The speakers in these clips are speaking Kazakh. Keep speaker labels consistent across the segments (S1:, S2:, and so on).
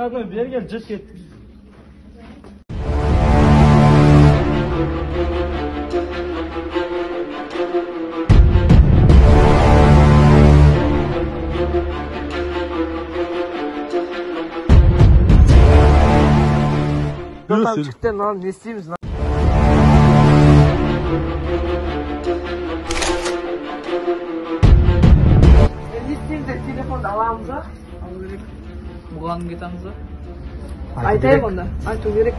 S1: Родной, бері кел, жүр, кеттік.
S2: Жігіттер, мынаны не істейміз? Не істейміз? Телефонды аламыз ба?
S3: Алу керек. Мұғалімге айтамыз ба?
S2: Айтайық онда, айту керек.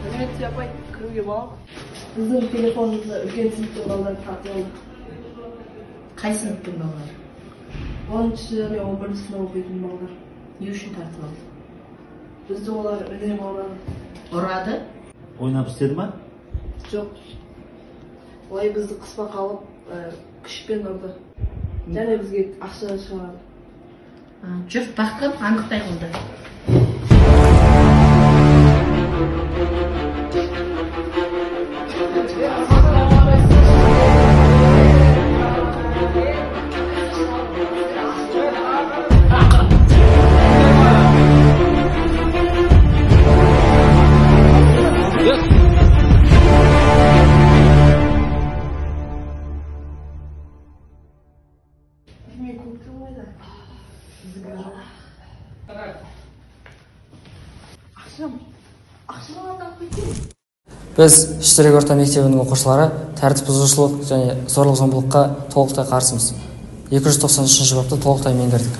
S2: Сәлеметсіз, апай, кіруге бола ма? Біздің телефонымызды үлкен сыныптың балалары тартып алды.
S4: Қай сыныптың балалары?
S2: 10-шы және 11-ші сынып оқитын балалар.
S4: Не үшін тартып алды?
S2: Бізді олар үнемі ұрады.
S4: Ұрады?
S5: Ойнап істеді ма?
S2: Жоқ. Олай бізді қыспаққа алып, күшпен ұрды. Және бізге ақша шығарды.
S4: Жүр, баққым, анықтайық онда.
S2: Мен көктім қайда? Ақшам, ақшаларды алып кеткен.
S6: Біз, Үштерек орта мектебінің оқушылары, тәртіп бұзушылық және зорлық зомбылыққа толықтай қарсымыз. 293 бапты толықтай меңгердік.